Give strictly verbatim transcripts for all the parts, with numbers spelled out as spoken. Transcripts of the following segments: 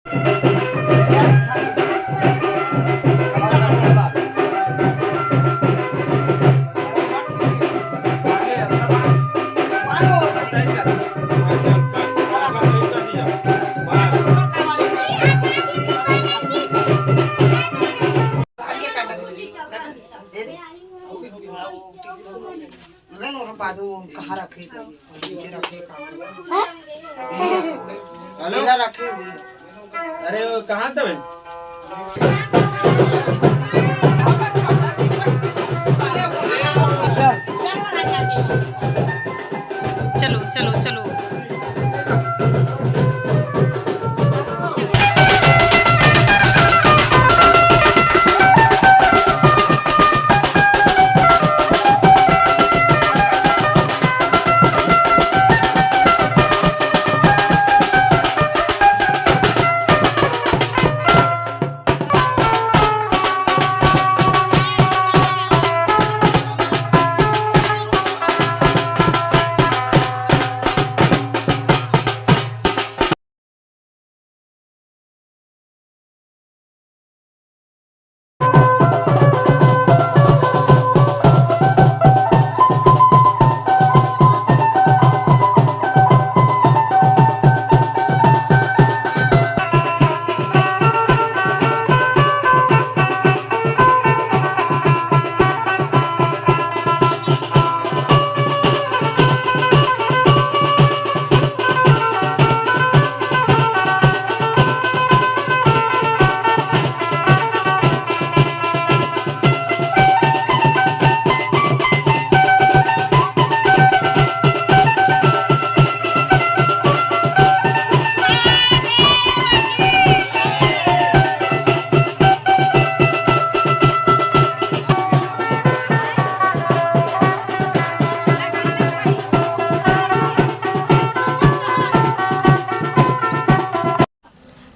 अरे, और बादू कहाँ रखे? नीचे रखे का? हेलो? इधर रखे हुए। अरे, वो कहाँ से है? चलो, चलो, चलो।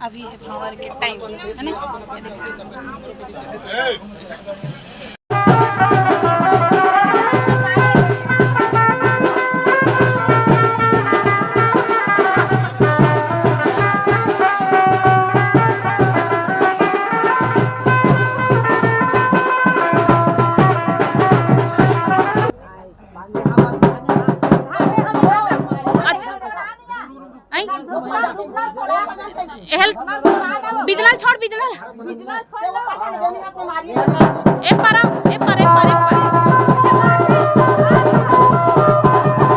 अभी ये भावर के टाइम है ना, ये देख सकते हो। आई? एहल, बिजनल छोड़, बिजनल। ए परम, ए पर, ए पर, ए पर।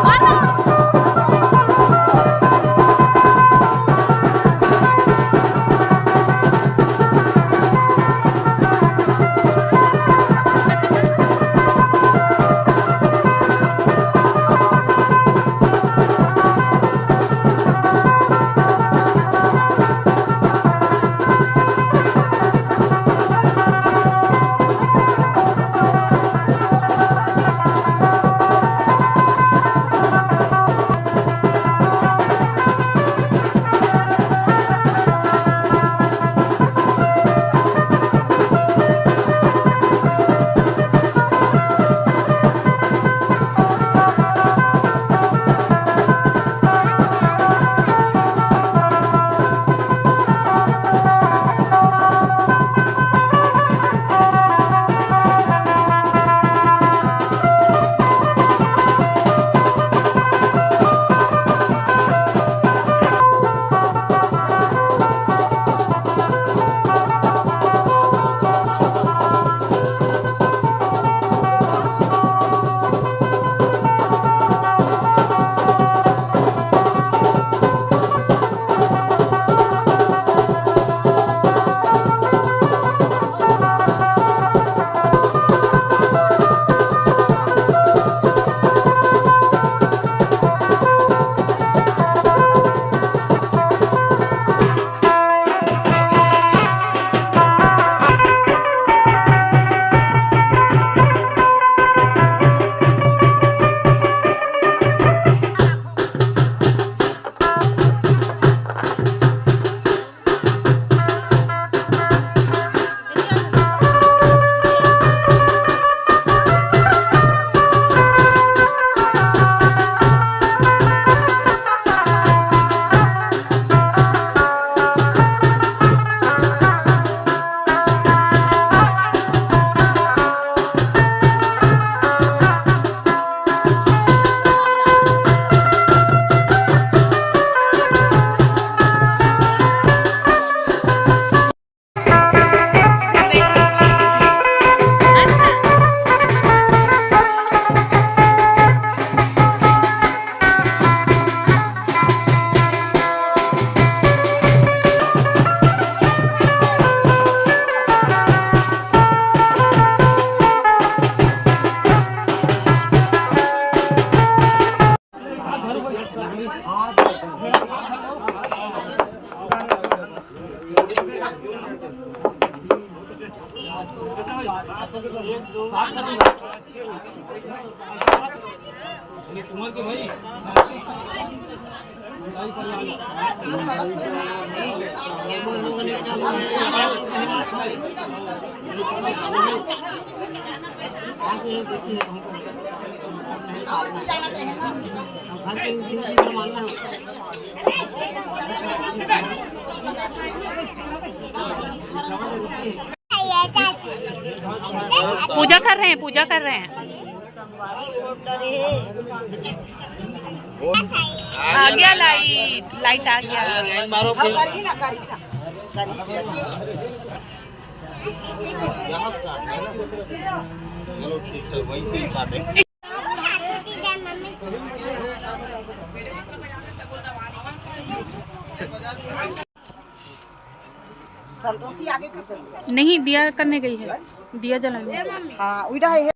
और पूजा कर रहे हैं, पूजा कर रहे हैं। आ गया लाइट, लाइट आ गया। लाइन मारो फिर। करी ना, करी ना, करी। यहाँ स्टार्ट है ना? चलो ठीक है, वहीं से स्टार्ट है। संतोषी आगे का संतोषी। नहीं, दिया करने गई है, दिया जलाने। हाँ, उड़ा है।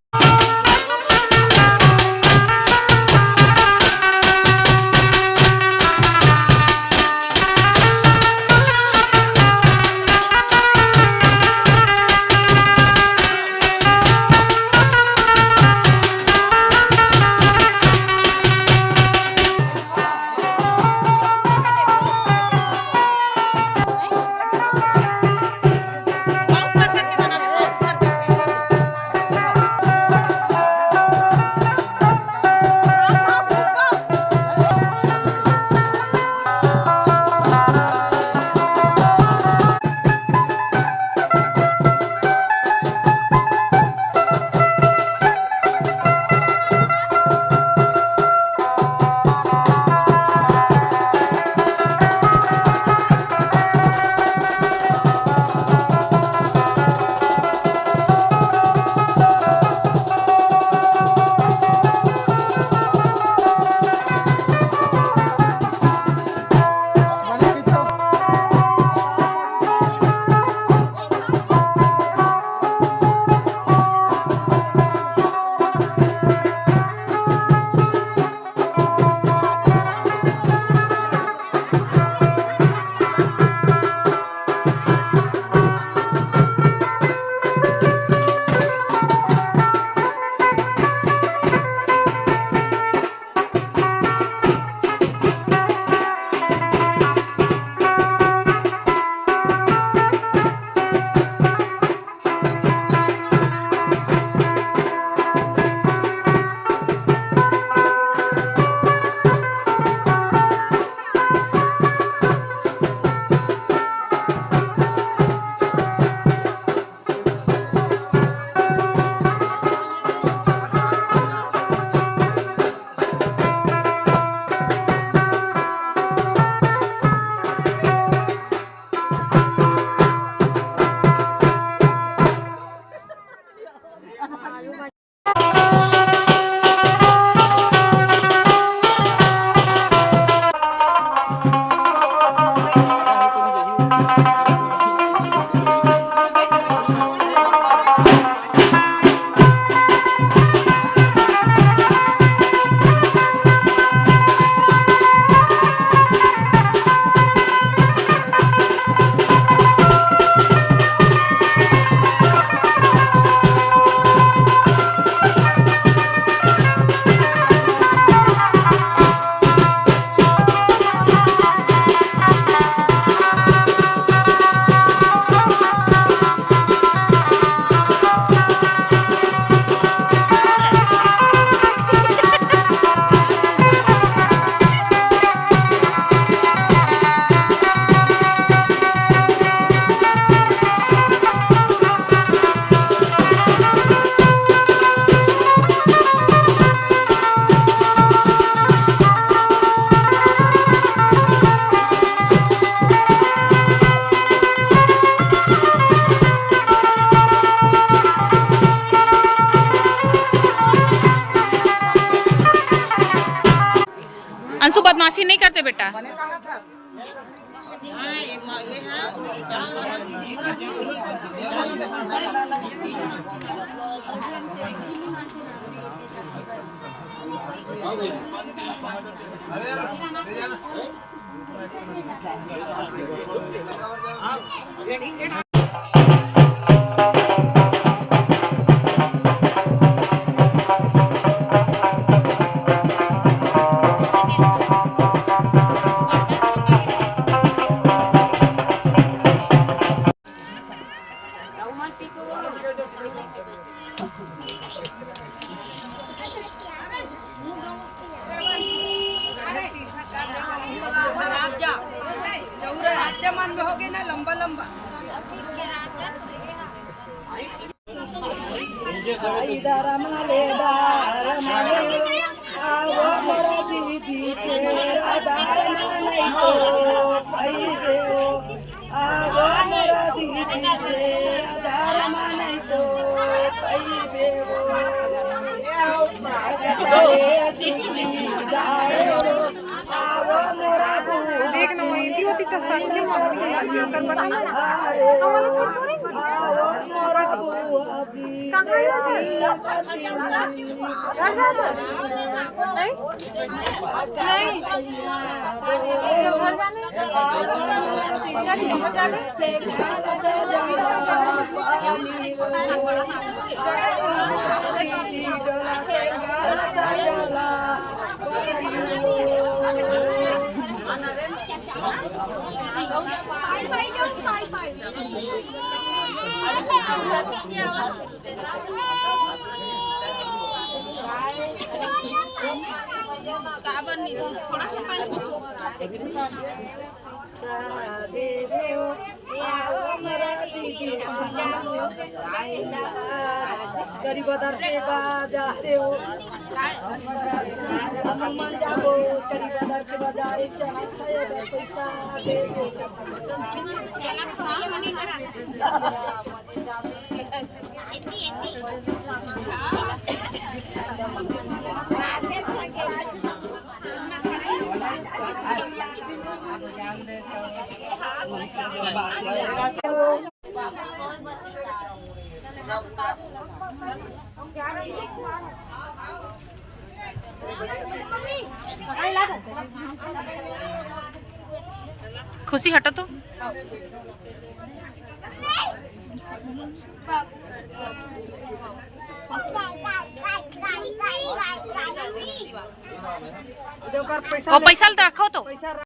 अंशु, बदमाशी नहीं करते बेटा। होगे ना लंबा लंबा। देख ना, वही थी होती तो संग में मम्मी के साथ मिलकर बना ना। हमारा छोड़ दो रे। कहाँ है? घर जा तो। नहीं? नहीं। घर जाने। चल, घर जाने। गरीब दर के बाजार हो, हम मन जाबो गरीब दर के बाजार, चना खाए बर पैसा दे दे। खुशी हटा तो। वो पैसा ल तो रखो तो।